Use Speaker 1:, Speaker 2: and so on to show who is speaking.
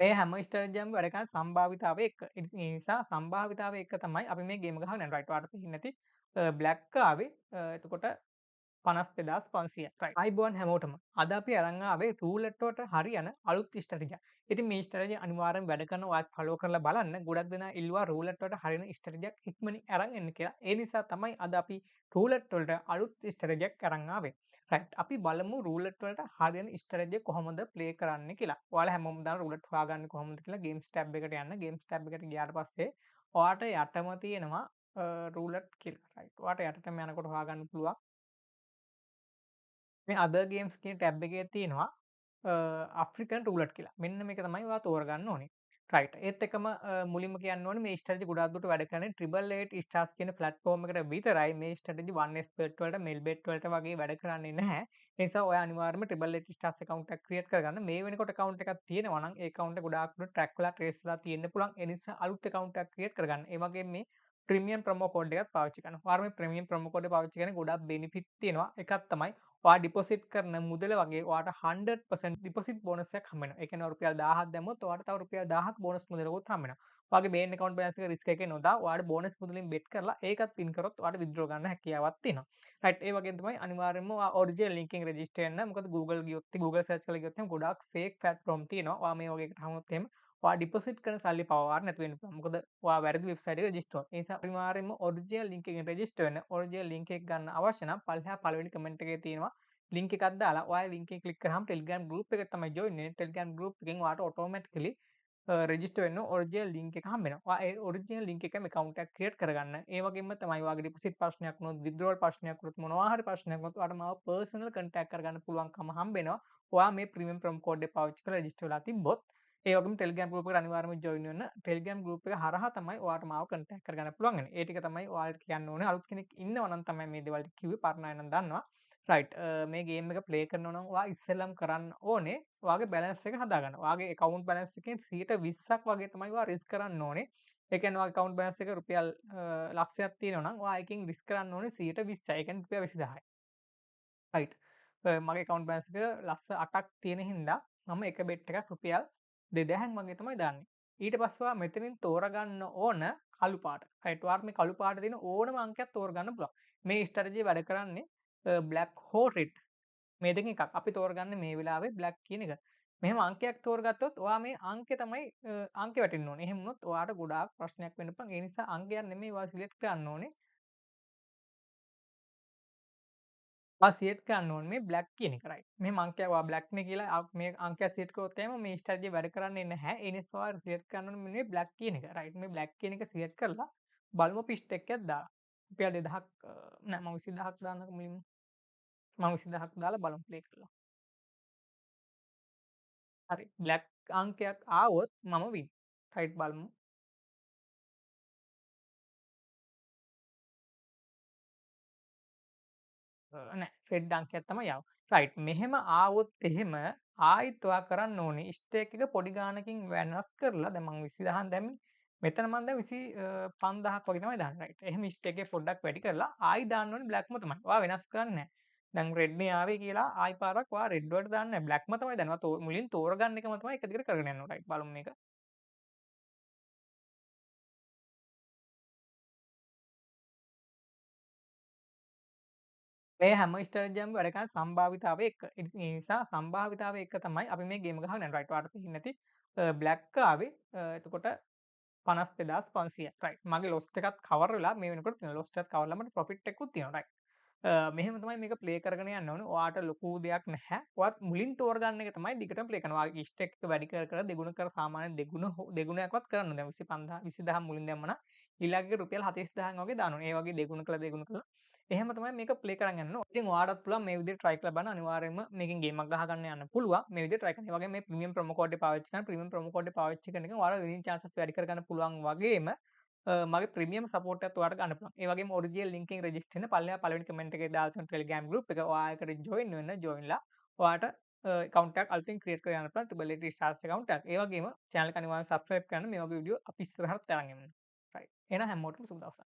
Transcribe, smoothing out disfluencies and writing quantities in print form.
Speaker 1: මේ හැම ස්ට්‍රැටජියක්ම වැඩ කරන සම්භාවිතාවය එක්ක. ඉතින් ඒ නිසා සම්භාවිතාවය එක්ක තමයි අපි මේ ගේම් එක ගහගෙන යන්නේ. රයිට්, ඔයාලට පේන්නේ නැති බ්ලැක් ආවේ. එතකොට 52500. රයිට්. අයිබෝන් හැමෝටම. අද අපි අරන් ආවේ රූලට් වලට හරියන අලුත් ස්ට්‍රැටජියක්. ඉතින් මේ ස්ට්‍රැටජි අනිවාර්යෙන් වැඩ කරන ඔයාත් ෆලෝ කරලා බලන්න. ගොඩක් දෙනා ඉල්ලුවා රූලට් වලට හරියන ස්ට්‍රැටජියක් ඉක්මනින් අරන් එන්න කියලා. ඒ නිසා තමයි අද අපි රූලට් වලට අලුත් ස්ට්‍රැටජියක් අරන් ආවේ. රයිට්. අපි බලමු රූලට් වලට හරියන ස්ට්‍රැටජිය කොහොමද ප්ලේ කරන්න කියලා. ඔයාලා හැමෝම දන්න රූලට් හොයාගන්නේ කොහොමද කියලා ගේම්ස් ටැබ් එකට යන්න. ගේම්ස් ටැබ් එකට ගියාට පස්සේ ඔයාට යටම තියෙනවා රූලට් කියලා. රයිට්. ඔයාට යටටම යනකොට හොයාගන්න පුළුවන්. මේ අදර් ගේම්ස් කියන ටැබ් එකේ තියෙනවා ඇෆ්‍රිකන් රූලට් කියලා. මෙන්න මේක තමයි ඔයා තෝරගන්න ඕනේ. රයිට්. ඒත් එක්කම මුලින්ම කියන්න ඕනේ මේ ස්ට්‍රැටජි ගොඩාක් දුරට වැඩ කරන්නේ ට්‍රිපල් ඒට් ස්ටාර්ස් කියන ප්ලැට්ෆෝම් එකට විතරයි. මේ ස්ට්‍රැටජි වන් එස් බෙට් වලට, මෙල් බෙට් වලට වගේ වැඩ කරන්නේ නැහැ. ඒ නිසා ඔයා අනිවාර්යයෙන්ම ට්‍රිපල් ඒට් ස්ටාර්ස් ඇකවුන්ට් එකක් ක්‍රියේට් කරගන්න. මේ වෙනකොට ඇකවුන්ට් එකක් තියෙනවා නම් ඒ ඇකවුන්ට් එක ගොඩාක් දුරට ට්‍රැක් වෙලා ට්‍රේස් වෙලා තියෙන්න පුළුවන්. ඒ නිසා අලුත් ඇකවුන්ට් එකක් ක්‍රියේට් කරගන්න. ඒ වගේම මේ ප්‍රීමියම් ප්‍රොමෝ කෝඩ් එකත් පාවිච්චි කරනවා. ඔයාලා මේ ප්‍රීමියම් ප්‍රොමෝ කෝඩ් එක පාවිච්චි කරන ගොඩාක් බෙනිෆිට් තියෙනවා. එකක් තමයි ඔයා ඩිපොසිට් කරන මුදල වගේ ඔයාට 100% ඩිපොසිට් බෝනස් එකක් හම්බ වෙනවා. ඒ කියන්නේ රුපියල් 1000ක් දැම්මොත් ඔයාට තව රුපියල් 1000ක් බෝනස් මුදලකුත් හම්බ වෙනවා. ඔයාගේ මේන් ඇකවුන්ට් බැලන්ස් එක රිස්ක් එකේ නොදා ඔයාට බෝනස් මුදලින් බෙට් කරලා ඒකත් වින් කරොත් ඔයාට විත්ඩ්‍රෝ ගන්න හැකියාවක් තියෙනවා. රයිට්. ඒ වගේම තමයි අනිවාර්යයෙන්ම ඔයා ඔරිජිනල් ලින්ක් එකෙන් රෙජිස්ටර් වෙන්න. මොකද Google ගියොත් Google search කරලා ගියොත් එහෙම ගොඩාක් ෆේක් ප්ලැට්ෆෝම් තියෙනවා. ඔයා මේ වගේ එකට හමුවොත් එහෙම ඔයා ඩිපොසිට් කරන සල්ලි පවා නැති වෙන්න පුළුවන්. මොකද ඔයා වැරදි වෙබ්සයිට් එකේ රෙජිස්ටර් වුණා. ඒ නිසා අනිවාර්යයෙන්ම ඔරිජිනල් ලින්ක් එකෙන් රෙජිස්ටර් වෙන්න. ඔරිජිනල් ලින්ක් එක ගන්න අවශ්‍ය නම් පල්ලෙහා පළවෙනි කමෙන්ට් එකේ තියෙනවා ලින්ක් එකක් දාලා ඔයා ලින්ක් එක ක්ලික් කරාම Telegram group එකට තමයි ජොයින් වෙන්නේ. Telegram group එකෙන් ඔයාට ඔටෝමැටිකලි රෙජිස්ටර් වෙන්න ඔරිජිනල් ලින්ක් එක හම්බ වෙනවා. ඔයා ඒ ඔරිජිනල් ලින්ක් එකෙන් ඇකවුන්ට් එකක් ක්‍රියේට් කරගන්න. ඒ වගේම තමයි ඔයාගේ ඩිපොසිට් ප්‍රශ්නයක් වුණොත්, විත්ඩ්‍රෝවල් ප්‍රශ්නයක් වුණොත්, මොනවා හරි ප්‍රශ්නයක් වුණොත් ඔයාට මාව පර්සනල් කන්ටැක්ට් කරගන්න පුළුවන්කම හම්බ වෙනවා. ඔයා මේ ප්‍රීමියම් ප්‍රොමෝ කෝඩ් එක පාවිච්චි කරලා රෙජිස්ටර් වෙලා තිබ්බොත් ඒ වගේම Telegram group එකට අනිවාර්යයෙන්ම ජොයින් වෙන්න. Telegram group එක හරහා තමයි ඔයාට මාව කන්ටැක්ට් කරගන්න පුළුවන් වෙන්නේ. ඒ ටික තමයි ඔයාලට කියන්න ඕනේ. අලුත් කෙනෙක් ඉන්නවා නම් තමයි මේ දේවල් ටික කිව්වේ. පරණ අය නම් දන්නවා. රයිට්. මේ ගේම් එක ප්ලේ කරනවා නම් ඔයා ඉස්සෙල්ලම කරන්න ඕනේ ඔයාගේ බැලන්ස් එක හදාගන්න. ඔයාගේ ඇකවුන්ට් බැලන්ස් එකෙන් 20%ක් වගේ තමයි ඔයා රිස්ක් කරන්න ඕනේ. ඒ කියන්නේ ඔයාගේ ඇකවුන්ට් බැලන්ස් එක රුපියල් ලක්ෂයක් තියෙනවා නම් ඔයා එකෙන් රිස්ක් කරන්න ඕනේ 20%යි. ඒ කියන්නේ රුපියල් 20000යි. රයිට්. මගේ ඇකවුන්ට් බැලන්ස් එක ලක්ෂ 8ක් තියෙන හින්දා මම එක බෙට් එකක් රුපියල් 2000ක් වගේ තමයි දාන්නේ. ඊට පස්සේ ඔයා මෙතනින් තෝරගන්න ඕන කළු පාට. රයිට්. ඔයාට මේ කළු පාට තියෙන ඕනම අංකයක් තෝරගන්න පුළුවන්. මේ ස්ට්‍රැටජි වැඩ කරන්නේ බ්ලැක් හෝ රෙඩ් මේ දෙකෙන් එකක්. අපි තෝරගන්නේ මේ වෙලාවේ බ්ලැක් කියන එක. මෙහෙම අංකයක් තෝරගත්තොත් ඔයා මේ අංකේ තමයි අංකේ වැටෙන්න ඕනේ. එහෙම වුණොත් ඔයාට ගොඩාක් ප්‍රශ්නයක් වෙන්න පුළුවන්. ඒ නිසා අංකයක් නෙමෙයි ඔයා සිලෙක්ට් කරන්න ඕනේ. ඔයා සිලෙක්ට් කරන්න ඕනේ මේ බ්ලැක් කියන එක. රයිට්. මෙහෙම අංකයක් ඔයා බ්ලැක් නේ කියලා මේ අංකයක් සිලෙක්ට් කරොත් එහෙම මේ ස්ට්‍රැටජි වැඩ කරන්නේ නැහැ. ඒ නිසා ඔයා සිලෙක්ට් කරන්න ඕනේ මේ බ්ලැක් කියන එක. රයිට්. මේ බ්ලැක් කියන එක සිලෙක්ට් කරලා බලමු පිස්ට් එකක් දාලා. රුපියල් 2000ක් නෑ මම 20000ක් දාන්නකෝ මුලින්ම. මම 20000ක් දාලා බලමු ප්ලේ කරලා. හරි. බ්ලැක් අංකයක් ආවොත් මම වින්. රයිට් බලමු. නෑ රෙඩ් අංකයක් තමයි ආවේ. රයිට්. මෙහෙම ආවොත් එහෙම ආයිත් ඔයා කරන්න ඕනේ ස්ටේක් එක පොඩි ගානකින් වෙනස් කරලා දැන් මං 20000 දැම්මේ. මෙතන මං දැන් 25000ක් වගේ තමයි දාන්නේ. රයිට්. එහෙම ස්ටේක් එක පොඩ්ඩක් වැඩි කරලා ආයි දාන්න ඕනේ බ්ලැක්ම තමයි. ඔයා වෙනස් කරන්නේ නෑ. දැන් රෙඩ් නේ ආවේ කියලා ආයි පාරක් ඔයා රෙඩ් වලට දාන්නේ නෑ. බ්ලැක්ම තමයි දාන්නේ. ඔයා මුලින් තෝරගන්න එකම තමයි එක දිගට කරගෙන යන්න ඕනේ. රයිට්. බලමු මේක. මේ හැම ස්ට්‍රැටජියක්ම වැඩ කරන සම්භාවිතාවය එක්ක. ඉතින් ඒ නිසා සම්භාවිතාවය එක්ක තමයි අපි මේ ගේම් එක ගහගෙන යන්නේ. රයිට්. ඔයාලට පේන්නේ නැති බ්ලැක් ආවේ. එතකොට 52500. රයිට්. මගේ ලොස්ට් එකත් කවර් වෙලා මේ වෙනකොට තියෙනවා. ලොස්ට් එකත් කවර් වෙලා මට ප්‍රොෆිට් එකකුත් තියෙනවා. රයිට්. මෙහෙම තමයි මේක ප්ලේ කරගෙන යන්න ඕනේ. ඔයාට ලොකු දෙයක් නැහැ. ඔයාත් මුලින් තෝරගන්න එක තමයි දිගටම ප්ලේ කරනවා. ඔයාගේ ස්ටෙක් එක වැඩි කර කර දෙගුණ කර සාමාන්‍යයෙන් දෙගුණයක්වත් කරන්න ඕනේ. දැන් 25000 20000 මුලින් දැම්ම නම් ඊළඟ එක රුපියල් 40000 වගේ දාන්න ඕනේ. ඒ වගේ දෙගුණ කළා දෙගුණ කළා. එහෙම තමයි මේක ප්ලේ කරන් යන්න ඕනේ. ඉතින් ඔයාටත් පුළුවන් මේ විදිහට try කරලා බලන්න. අනිවාර්යයෙන්ම මේකෙන් ගේම් එකක් ගහගන්න යන්න පුළුවන්. මේ විදිහට try කරන්න. ඒ වගේම මේ ප්‍රීමියම් ප්‍රොමෝ කෝඩ් එක පාවිච්චි කරන ප්‍රීමියම් ප්‍රොමෝ කෝඩ් එක පාවිච්චි කරන එකෙන් ඔයාලා විනින් චාන්සස් වැඩි කරගන්න පුළුවන් වගේම මගේ ප්‍රීමියම් සපෝට් එකත් ඔයාලට ගන්න පුළුවන්. ඒ වගේම ඔරිජිනල් ලින්ක් එකෙන් රෙජිස්ටර් වෙන්න පල්ලෙහා පළවෙනි කමෙන්ට් එකේ දාලා තියෙන Telegram group එක ඔයා ඒකට ජොයින් වෙන්න. ජොයින් වෙලා ඔයාට ඇකවුන්ට් එකක් අලුතින් ක්‍රියේට් කරගන්න යන්න පුළුවන් ට්‍රිපල් ඒට් ස්ටාර්ස් ඇකවුන්ට් එකක්. ඒ වගේම චැනල් එක අනිවාර්යෙන් සබ්ස්ක්‍රයිබ් කරන්න. මේ වගේ වීඩියෝ අපි ඉස්සරහට අරන් එමු. රයිට්. එහෙනම් හැමෝටම සුබ දවසක්.